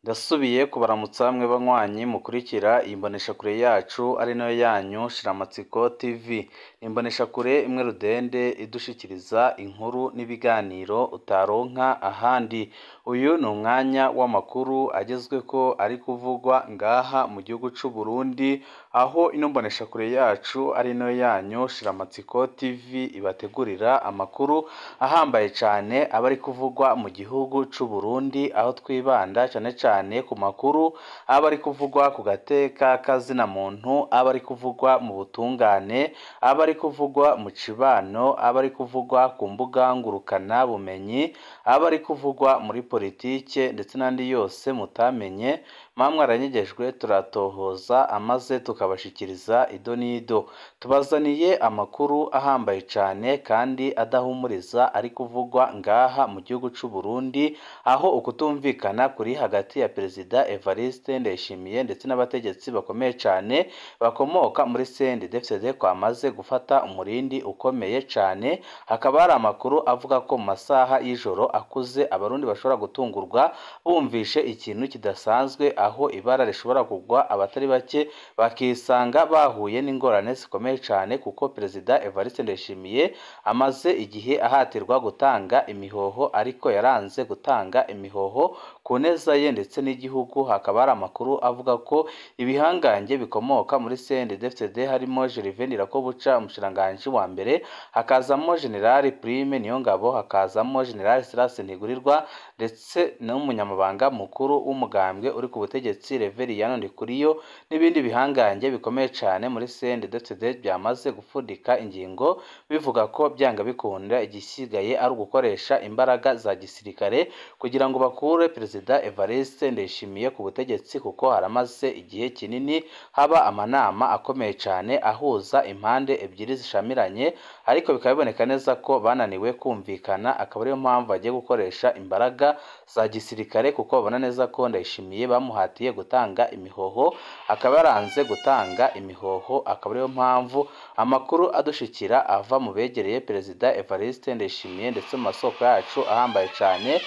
Ndasubiye kubaramutsa mwe banywanyi mukurikira iyi mboneshakure yacu ari nayo yanyu Shiramatsiko TV. Ni imboneshakure imwe rudende idushikiriza inkuru n'ibiganiro utaronka ahandi. Uyu ni umwanya w'amakuru agezweko ari kuvugwa ngaha mu gihugu c'u Burundi, aho ino mboneshakure yacu ari nayo yanyu Shiramatsiko TV ibategurira amakuru ahambaye cane aba ari kuvugwa mu gihugu c'u Burundi, aho twibanda cane cane ku makuru aba ari kuvugwa ku gateka k'azina muntu, aba ari kuvugwa mu butungane, aba ari kuvugwa mu cibano, aba ari kuvugwa ku mbuga ngurukana bumenyi, aba ari kuvugwa muri politike ndetse n'andi yose mutamenye, muba mwaranyegejwe turatohoza amaze tukabashikiriza ido n'ido. Tubazaniye amakuru ahambaye cane kandi adahumuriza ari kuvugwa ngaha mu gihugu c'u Burundi, aho ukutumvikana kuri hagati ya Perezida Evariste Ndayishimiye ndetse n'abategetsi bakomeye cane bakomoka muri CNDD-FDD kwamaze gufata umurindi ukomeye cane. Hakaba hari amakuru avuga ko mu masaha y'ijoro akuze abarundi bashobora gutungurwa bumvishe ikintu kidasanzwe, aho ibara rishobora kugwa abatari bake bakisanga bahuye n'ingorane zikomeye cane, kuko Perezida Evariste Ndayishimiye amaze igihe ahatirwa gutanga imihoho ariko yaranze gutanga imihoho ku neza ye ndetse n'igihugu. Hakaba hari amakuru avuga ko ibihangange bikomoka muri CNDD-FDD harimo Gervais Ndirakobuca umushikiranganji wa mbere, hakazamo General Prime Niyongabo, hakazamo General Silas Ntigurirwa ndetse n'umunyamabanga mukuru w'umugambwe uri ku butegetsi Reveriyano Ndikuriyo n'ibindi bihangange bikomeye cane muri CNDD-FDD byamaze gupfundika ingingo bivuga ko byanga bikunda igisigaye ari ugukoresha imbaraga za gisirikare kugira ngo bakure Perezida Evariste Ndayishimiye ku butegetsi, kuko haramaze igihe kinini haba amanama akomeye cane ahuza impande ebyiri zishamiranye, ariko bikaba biboneka neza ko bananiwe kumvikana, akaba ariyo mpamvu bagiye gukoresha imbaraga za gisirikare, kuko babona neza ko Ndayishimiye bamuhatiye gutanga imihoho akaba yaranze gutanga imihoho. Akaba ariyo mpamvu amakuru adushikira ava mu begereye Perezida Evariste Ndayishimiye ndetse mu masoko yacu ahambaye cane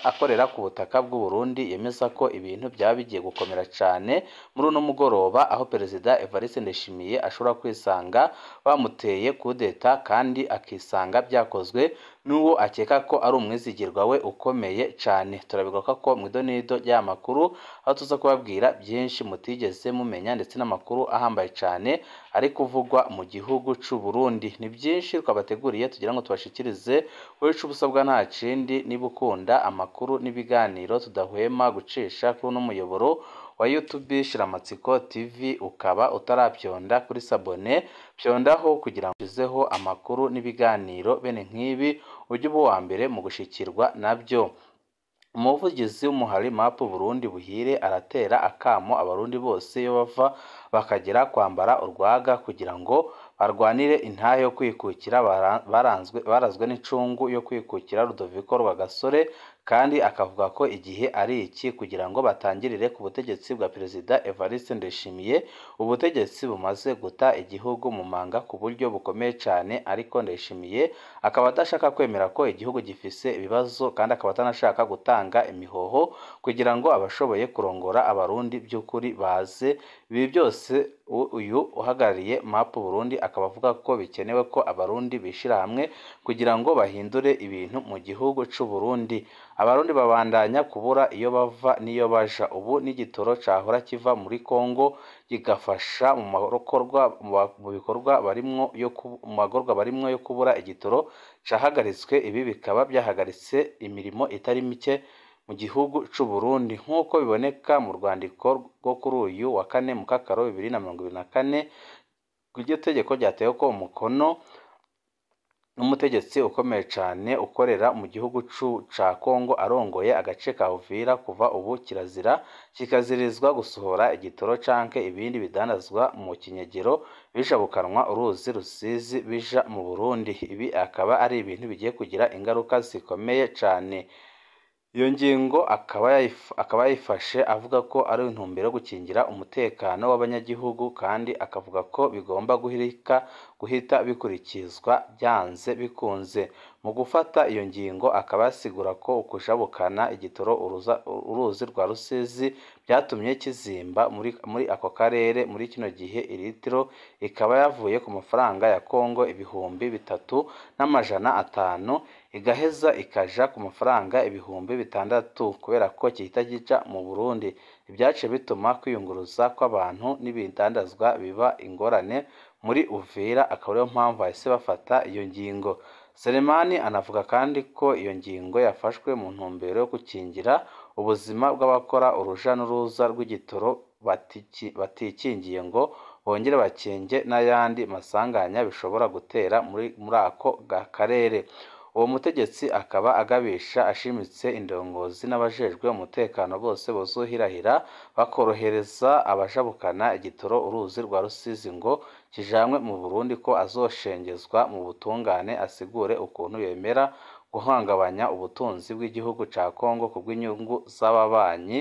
akorera ku butaka bw'u Burundi yemeza ko ibintu byaba bigiye gukomera cane muri uno mugoroba, aho Perezida Evariste Ndayishimiye ashobora kwisanga bamuteye kudeta kandi akisanga byakozwe n'uwo akeka ko ari umwizigirwa we ukomeye cane. Turabigaruka ko mu idonido ry'aya makuru, aho tuza kubabwira byinshi mutigeze mumenya ndetse n'amakuru ahambaye cane ari kuvugwa mu gihugu c'u Burundi. Ni byinshi twabateguriye tugira ngo tubashikirize, wowe ico ubusabwa nta kindi niba ukunda amakuru n'ibiganiro tudahwema gucisha kuri uno muyoboro wa YouTube Shiramatsiko TV, ukaba utarapyonda kuri sabone, pyondaho kugira ngo ugezeho amakuru n'ibiganiro bene nk'ibi ujye uba uwa mbere mu gushikirwa nabyo. Umuvugizi w'umuhari MAP Burundi Buhire aratera akamo abarundi bose iyo bava bakagera kwambara urwaga kugira ngo barwanire intahe yo kwikukira barazwe n'incungu yo kwikukira Rudoviko Rwagasore, kandi akavuga ko igihe ari iki kugira ngo batangirire ku butegetsi bwa Perezida Evariste Ndayishimiye, ubutegetsi bumaze guta igihugu mu manga ku buryo bukomeye cane, ariko Ndayishimiye akaba adashaka kwemera ko igihugu gifise ibibazo kandi akaba atanashaka gutanga imihoho kugira ngo abashoboye kurongora abarundi by'ukuri baze. Ibi byose uyu uhagarariye MAP Burundi akaba avuga ko bikenewe ko abarundi bishira hamwe kugira ngo bahindure ibintu mu gihugu c'u Burundi. Abarundi babandanya kubura iyo bava n'iyo baja. Ubu n'igitoro cahora kiva muri Kongo kigafasha mu bikorwa barimwo yo mu magorwa barimwo yo kubura igitoro cahagaritswe. Ibi bikaba byahagaritse imirimo itari mike mu gihugu c'u Burundi, nk'uko biboneka mu rwandiko rwo kuri uyu wa kane Mukakaro 2024 iryo tegeko ryateweko umukono n'umutegetsi ukomeye cane ukorera mu gihugu ca Kongo arongoye agace ka Uvira. Kuva ubu kirazira kikazirizwa gusohora igitoro canke ibindi bidandazwa mu kinyegero bijabukanwa uruzi Rusizi bija mu Burundi. Ibi akaba ari ibintu bigiye kugira ingaruka zikomeye cane. Iyo ngingo akaba yayifashe avuga ko ari intumbero yo gukingira umutekano w'abanyagihugu, kandi akavuga ko bigomba guhita bikurikizwa byanze bikunze. Mu gufata iyo ngingo akaba yasigura ko ukujabukana igitoro uruzi rwa Rusizi byatumye kizimba muri ako karere. Muri kino gihe iritiro ikaba yavuye ku mafaranga ya Kongo 3500 igaheza ikaja ku mafaranga 6000 kubera ko gihita kija mu Burundi. Ibyaciye bituma kwiyunguruza kw'abantu n'ibidandazwa biba ingorane muri Uvira, akaba ariyo mpamvu bahise bafata iyo ngingo. Selemani anavuga kandi ko iyo ngingo yafashwe mu ntumbero yo gukingira ubuzima bw'abakora uruja n'uruza rw'igitoro batikingiye ngo bongere bakinge n'ayandi masanganya bishobora gutera muri ako karere. Uwo mutegetsi akaba agabisha ashimitse indongozi n'abajejwe umutekano bose bozohirahira bakorohereza abajabukana igitoro uruzi rwa Rusizi ngo kijanwe mu Burundi ko azoshengezwa mu butungane, asigure ukuntu yemera guhungabanya ubutunzi bw'igihugu ca Kongo kubw'inyungu z'ababanyi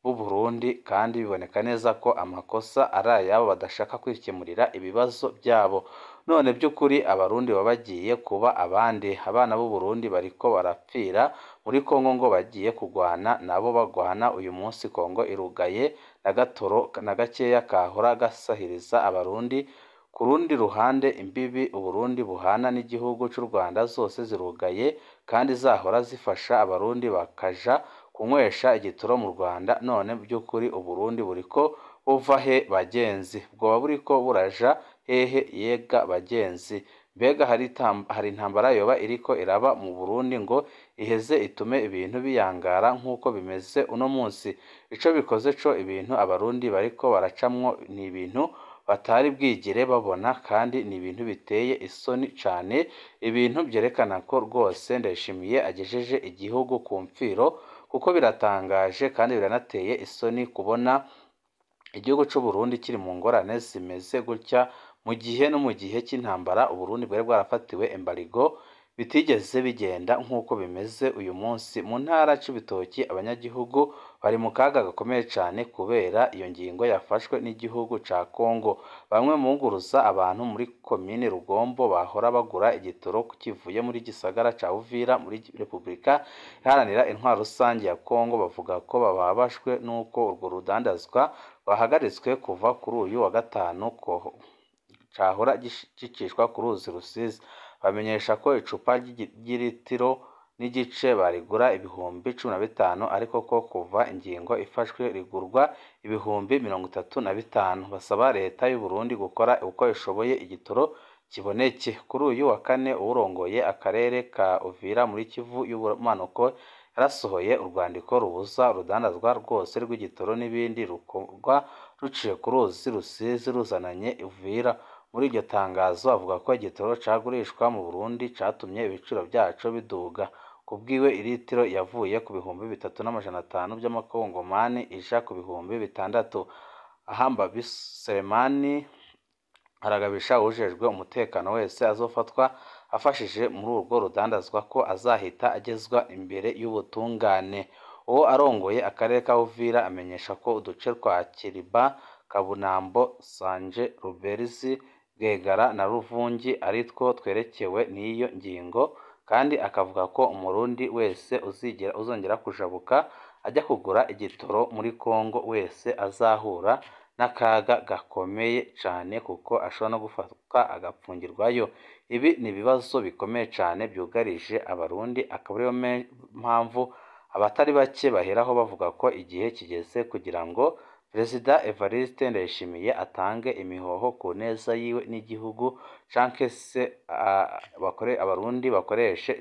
b'u Burundi, kandi biboneka neza ko amakosa ari ayabo badashaka kwikemurira ibibazo byabo. None by'ukuri Abarundi baba bagiye kuba abandi? Abana b'u Burundi bariko barapfira muri Kongo ngo bagiye kugwana nabo bagwana. Uyu munsi Kongo irugaye na gatoro na gakeya kahora gasahiriza Abarundi. Ku rundi ruhande imbibi Uburundi buhana n'igihugu c'u Rwanda zose zirugaye kandi zahora zifasha Abarundi bakaja kunywesha igitoro mu Rwanda. None by'ukuri Uburundi buriko buva he bagenzi? Bwoba buriko buraja hehe yega bagenzi? Mbega hari intambara yoba iriko iraba mu Burundi ngo iheze itume ibintu biyangara nk'uko bimeze uno munsi? Ico bikoze co ibintu Abarundi bariko baracamwo ni ibintu batari bwigere babona, kandi ni ibintu biteye isoni cane, ibintu vyerekana ko rwose Ndayishimiye agejeje igihugu ku mfiro, kuko biratangaje kandi biranateye isoni kubona igihugu c'u Burundi kiri mu ngorane zimeze gutya, mu gihe no mu gihe c'intambara Uburundi bwari bwarafatiwe embargo bitigeze bigenda nk'uko bimeze uyu munsi. Mu ntara c'Ibitoki abanyagihugu bari mu kaga gakomeye cane kubera iyo ngingo yafashwe n'igihugu ca Kongo. Bamwe munguruza abantu muri komine Rugombo bahora bagura igitoro kivuye muri gisagara ca Uvira muri Republika Iharanira Intwaro Rusange ya Kongo bavuga ko bababajwe n'uko urwo rudandazwa rwahagaritswe kuva kuri uyu wa gatanu ko cahora gicishwa ku ruzi Rusizi. Bamenyesha ko icupa ry'iritiro n'igice barigura 15,000, ariko ko kuva ingingo ifashwe rigurwa 35,000. Basaba leta y'u Burundi gukora uko ishoboye igitoro kiboneke. Kuri uyu wa kane uwurongoye akarere ka Uvira muri Kivu y'ubumanuko yarasohoye urwandiko rubuza urudandazwa rwose rw'igitoro n'ibindi rukorwa ruciye ku ruzi Rusizi ruzananye Uvira. Muri iryo tangazo avuga ko igitoro cagurishwa mu Burundi catumye ibiciro vyaco biduga. Kubwiwe iritiro yavuye ku 3500 by'amakongomani ija ku 6000. Ahamba Selemani aragabisha uwujejwe umutekano wese azofatwa afashije muri urwo rudandazwa ko azahita agezwa imbere y'ubutungane. Uwo arongoye akarere ka Uvira amenyesha ko uduce twa Kiriba, Kabunambo, Sanje, Ruberizi, Bwegara na Ruvungi aritwo twerekewe n'iyo ngingo, kandi akavuga ko Umurundi wese uzongera kujabuka ajya kugura igitoro muri Kongo wese azahura n'akaga gakomeye cane, kuko ashobora no gufatwa agapfungirwayo. Ibi ni ibibazo bikomeye cane byugarije Abarundi, akaba ariyo mpamvu abatari bake baheraho bavuga ko igihe kigeze kugira ngo Perezida Evariste Ndayishimiye atange imihoho ku neza yiwe n'igihugu, canke se Abarundi bakoreshe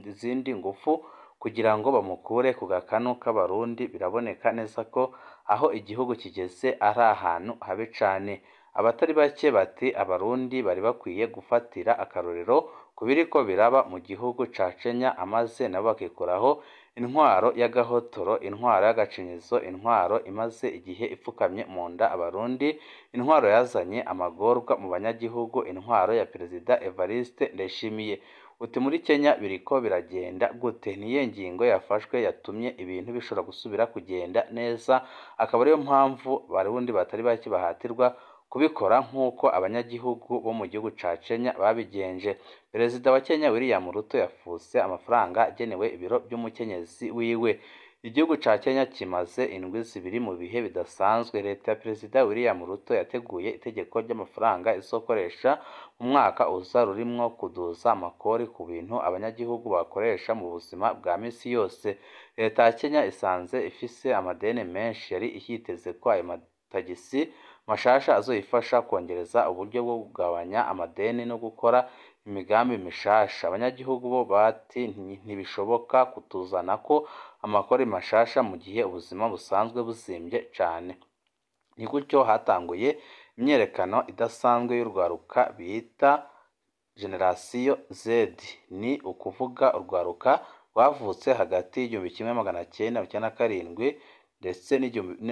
izindi ngufu kugira ngo bamukure ku gakanu k'Abarundi. Biraboneka neza ko aho igihugu kigeze ari ahantu habi cane. Abatari bake bati Abarundi bari bakwiye gufatira akarorero ku biriko biraba mu gihugu ca Kenya, amaze nabo bakikuraho intwaro y'agahotoro, intwaro y'agacinyizo, intwaro imaze igihe ipfukamye mu nda Abarundi, intwaro yazanye amagorwa mu banyagihugu, intwaro ya Perezida Evariste Ndayishimiye. Uti muri Kenya biriko biragenda gute? Niyo ngingo yafashwe yatumye ibintu bishobora gusubira kugenda neza, akaba ariyo mpamvu Abarundi batari bake bahatirwa kubikora nk'uko abanyagihugu bo mu gihugu ca Kenya babigenje. Perezida wa Kenya William Ruto yafuse amafaranga agenewe ibiro vy'umukenyezi wiwe. Igihugu ca Kenya kimaze indwi zibiri mu bihe bidasanzwe. Leta ya Perezida William Ruto yateguye itegeko ry'amafaranga izokoresha mu mwaka uza, rurimwo kuduza amakori ku bintu abanyagihugu bakoresha mu buzima bwa misi yose. Leta ya Kenya isanze ifise amadeni menshi, yari yiteze ko ayo matagisi mashasha azoyifasha kwongereza uburyo bwo kugabanya amadeni no gukora imigambi mishasha. Abanyagihugu bo bati ntibishoboka kutuzanako amakori mashasha mu gihe ubuzima busanzwe buzimvye cane. Ni gutyo hatanguye imyiyerekano idasanzwe y'urwaruka bita Generasiyo Z, ni ukuvuga urwaruka rwavutse hagati y'1997 ndetse na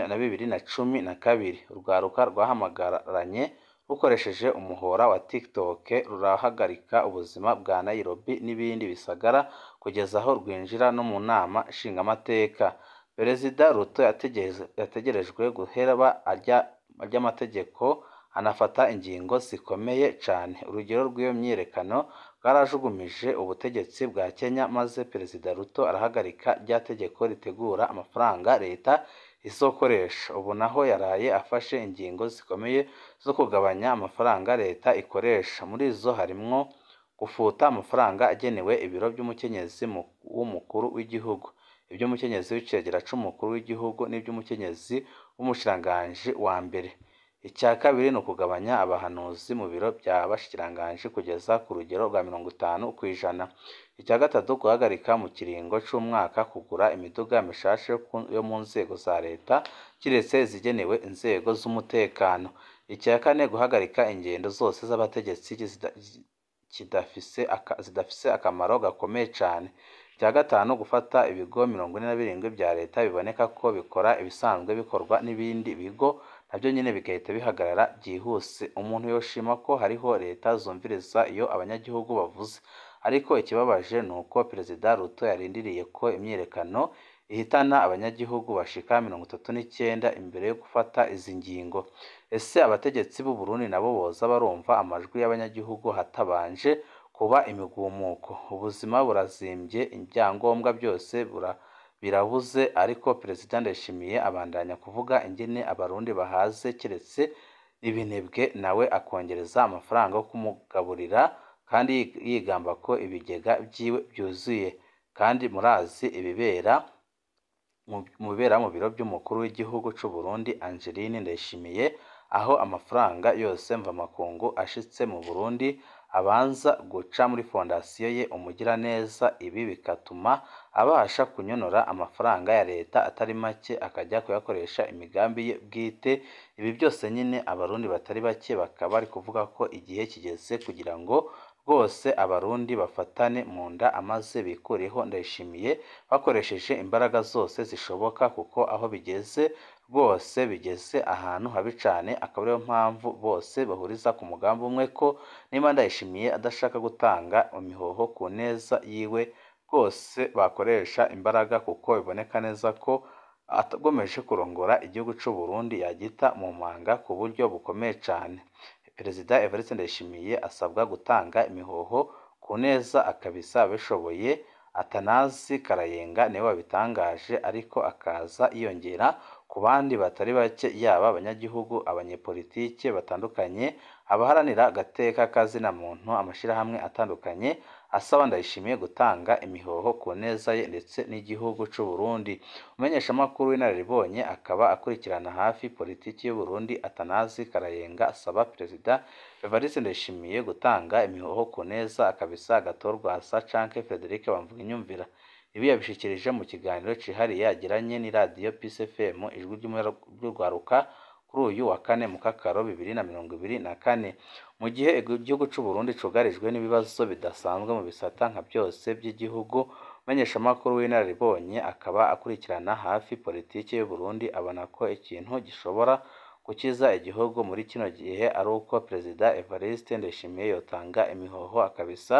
2012. Urwaruka rwahamagaranye rukoresheje umuhora wa TikTok, rurahagarika ubuzima bwa Nairobi n'ibindi bisagara kugeza aho rwinjira no mu nama nshingamateka. Perezida Ruto yategerejwe guheba ry'amategeko anafata ingingo zikomeye cane. Urugero rw'iyo myiyerekano bwarajugumije ubutegetsi bwa Kenya, maze Perezida Ruto arahagarika rya tegeko ritegura amafaranga leta izokoresha. Ubu naho yaraye afashe ingingo zikomeye zo kugabanya amafaranga leta ikoresha. Muri izo harimwo gufuta amafaranga agenewe ibiro vy'umukenyezi w'umukuru w'igihugu, ivy'umukenyezi w'icegera c'umukuru w'igihugu n'ivy'umukenyezi w'umushikiranganji wa mbere. Icya kabiri ni ukugabanya abahanuzi mu biro vya bashikiranganji kugeza ku rugero rwa 50%. Icya gatatu, guhagarika mu kiringo c'umwaka kugura imiduga mishasha yo mu nzego za leta kiretse izigenewe inzego z'umutekano. Icya kane, guhagarika ingendo zose z'abategetsi zidafise akamaro gakomeye cane. Icya gatanu, gufata ibigo 47 vya leta biboneka ko bikora ibisanzwe bikorwa n'ibindi bigo, navyo nyene bigahita bihagarara vyihuse. Umuntu yoshima ko hariho leta zumviriza iyo abanyagihugu bavuze, ariko ikibabaje ni uko Perezida Ruto yarindiriye ko imyiyerekano ihitana abanyagihugu bashika 39 imbere yo gufata izi ngingo. Ese abategetsi b'u Burundi nabo boza barumva amajwi y'abanyagihugu hatabanje kuba imigumuko? Ubuzima burazimvye, ibyangombwa byose birabuze, ariko Perezida Ndayishimiye abandanya kuvuga ingene abarundi bahaze kiretse ibinebwe, nawe akongereza amafaranga yo kumugaburira kandi yigamba ko ibigega vyiwe vyuzuye. Kandi murazi ibibera mu biro vy'umukuru w'igihugu c'u Burundi Angeline Ndayishimiye, aho amafaranga yose mvamakungu ashitse mu Burundi abanza guca muri fondasiyo ye Umugiraneza. Ibi bigatuma abasha kunyonora amafaranga ya leta atari make akajya kuyakoresha imigambi ye bwite. Ibi byose nyine abarundi batari bake bakaba bari kuvuga ko igihe kigeze kugira ngo rwose abarundi bafatane mu nda amaze bikureho Ndayishimiye bakoresheje imbaraga zose zishoboka, kuko aho bigeze rwose bigeze ahantu habi cane. Akaba ariyo mpamvu bose bahuriza ku mugambi umwe ko niba Ndayishimiye adashaka gutanga imihoho ku neza yiwe, rwose bakoresha imbaraga, kuko biboneka neza ko atagomeje kurongora igihugu c'u Burundi yagita mu manga ku buryo bukomeye cane. Perezida Evariste Ndayishimiye asabwa gutanga imihoho ku neza akabisa abishoboye. Atanazi Karayenga niwe wabitangaje, ariko akaza yiyongera ku bandi batari bake, yaba abanyagihugu, abanyepolitike batandukanye, abaharanira agateka kazina muntu, amashirahamwe atandukanye asaba Ndayishimiye gutanga imihoho ku neza ye ndetse n'igihugu c'u Burundi. Umumenyeshamakuru w'inararibonye akaba akurikirana hafi politiki y'u Burundi Atanazi Karayenga asaba Perezida Evariste Ndayishimiye gutanga imihoho ku neza akabisa Agathon-Rwasa canke Frederic Bamvuginyumvira. Ibi yabishikirije mu kiganiro cihariye yagiranye n'iradiyo Peace FM ijwi ry'urwaruka kuri uyu wa kane Mukakaro 2024. Mu gihe igihugu c'u Burundi cugarijwe n'ibibazo bidasanzwe mu bisata nka byose by'igihugu, umumenyeshamakuru w'inararibonye akaba akurikirana hafi politiki y'u Burundi abona ko ikintu gishobora gukiza igihugu muri kino gihe ari uko Perezida Evariste Ndayishimiye yotanga imihoho akabisa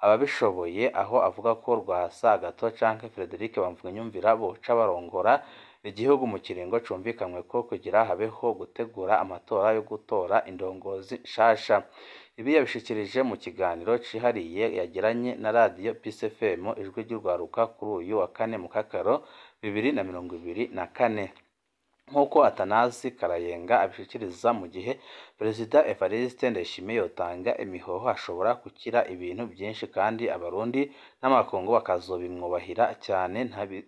ababishoboye, aho avuga ko Rwasa, Agathon canke Frederic Bamvuginyumvira boca barongora igihugu mu kiringo cumvikanywe ko kugira habeho gutegura amatora yo gutora indongozi nshasha. Ibi yabishikirije mu kiganiro cihariye yagiranye na radiyo Peace FM Ijwi ry'Urwaruka kuri uyu wa kane Mukakaro 2024. Nk'uko Atanazi Karayenga abishikiriza, mu gihe Perezida Evariste Ndayishimiye yotanga imihoho ashobora gukira ibintu byinshi kandi Abarundi n'amakungu bakazobimwubahira cyane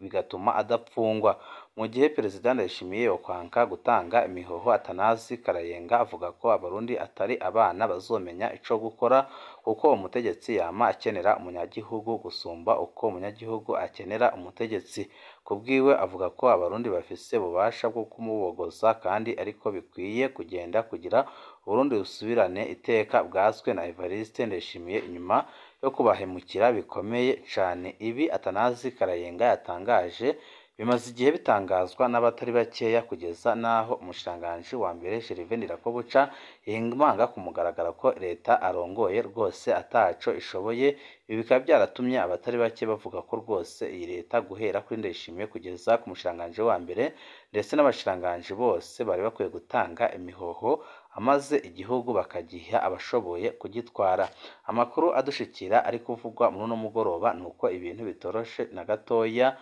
bigatuma adapfungwa. Mu gihe Perezida Ndayishimiye yokwanka gutanga imihoho, Atanazi Karayenga avuga ko Abarundi atari abana bazomenya ico gukora, kuko umutegetsi yama akenera umunyagihugu gusumba uko umunyagihugu akenera umutegetsi. Kubwiwe avuga ko Abarundi bafise ububasha bwo kumubogoza kandi ariko bikwiye kugenda kugira Uburundi busubirane iteka bwatswe na Evariste Ndayishimiye inyuma yo kubahemukira bikomeye cane. Ibi Atanazi Karayenga yatangaje bimaze igihe bitangazwa n'abatari bakeya, kugeza n'aho umushikiranganji wa mbere Gervais Ndirakobuca yemanga ku mugaragaro ko leta arongoye rwose ataco ishoboye. Ibi bikaba byaratumye abatari bake bavuga ko rwose iyi leta guhera kuri Ndayishimiye kugeza ku mushikiranganji wa mbere ndetse n'abashikiranganji bose bari bakwiye gutanga imihoho amaze igihugu bakagiha abashoboye kugitwara. Amakuru adushikira ari kuvugwa muri uno mugoroba ni uko ibintu bitoroshe na gatoya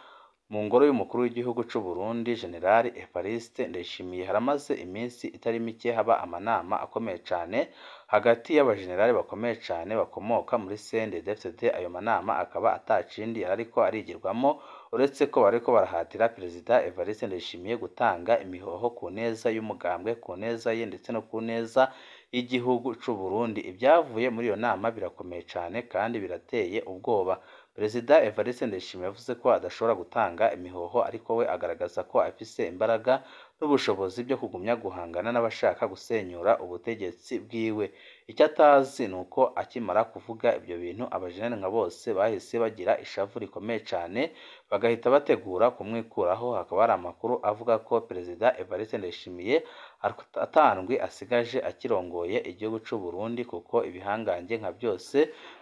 mu ngoro y'umukuru w'igihugu c'u Burundi General Evariste Ndayishimiye. Haramaze iminsi itari mike haba amanama akomeye cane hagati y'abajenerali bakomeye cane bakomoka muri CNDD-FDD. Ayo manama akaba atacindi yariko arigirwamo uretse ko bariko barahatira Perezida Evariste Ndayishimiye gutanga imihoho ku neza y'umugambwe, ku neza ye ndetse no ku neza y'igihugu c'u Burundi. Ibyavuye muri iyo nama birakomeye cane kandi birateye ubwoba. Perezida Evariste Ndayishimiye yavuze ko adashobora gutanga imihoho, ariko we agaragaza ko afise imbaraga n'ubushobozi byo kugumya guhangana n'abashaka gusenyura ubutegetsi bwiwe. Icyo atazi ni uko akimara kuvuga ibyo bintu abajenali nka bose bahise bagira ishavu rikomeye cane, bagahita bategura kumwikuraho. Hakaba hari amakuru avuga ko Perezida Evariste Ndayishimiye atandwi asigaje akirongoye igihugu c'u Burundi, kuko ibihangange nka byose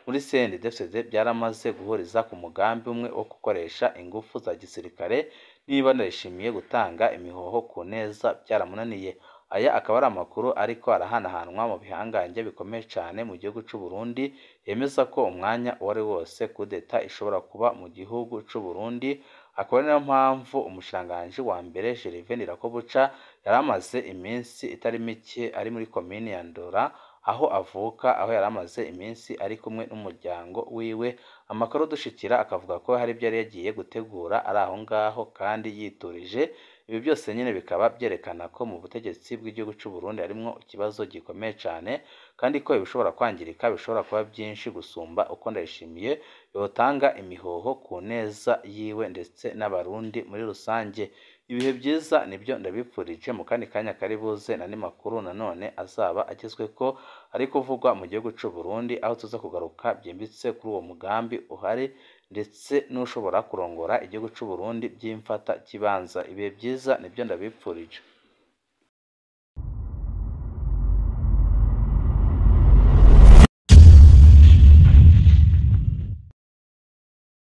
muri CNDD-FDD byaramaze guhuriza ku mugambi umwe wo gukoresha ingufu za gisirikare niba Ndayishimiye gutanga imihoho ku neza byaramunaniye. Aya akaba ari amakuru ariko arahanahanwa mu bihangange bikomeye cane mu gihugu c'u Burundi, yemeza ko umwanya uwo ari wose kudeta ishobora kuba mu gihugu c'u Burundi. Akaba ari nayo mpamvu umushikiranganji wa mbere Gervais Ndirakobuca yari amaze iminsi itari mike ari muri komine ya Ndora aho avuka, aho yari amaze iminsi ari kumwe n'umuryango wiwe. Amakuru dushikira akavuga ko hari ibyo yari yagiye gutegura ari aho ngaho kandi yiturije. Ibi byose nyine bikaba byerekana ko mu butegetsi bw'igihugu c'u Burundi harimwo ikibazo gikomeye cane, kandi ko ibishobora kwangirika bishobora kuba byinshi gusumba uko Ndayishimiye yotanga imihoho ku neza yiwe ndetse n'Abarundi muri rusange. Ibihe byiza nibyo ndabipfurije mu kandi kanya kari buze n'andi makuru nanone azaba agezweko ari kuvugwa mu gihugu c'u Burundi, aho tuza kugaruka byimbitse kuri uwo mugambi uhari ndetse n'ushobora kurongora igihugu c'u Burundi by'imfata kibanza. Ibihe byiza nibyo ndabipfurije.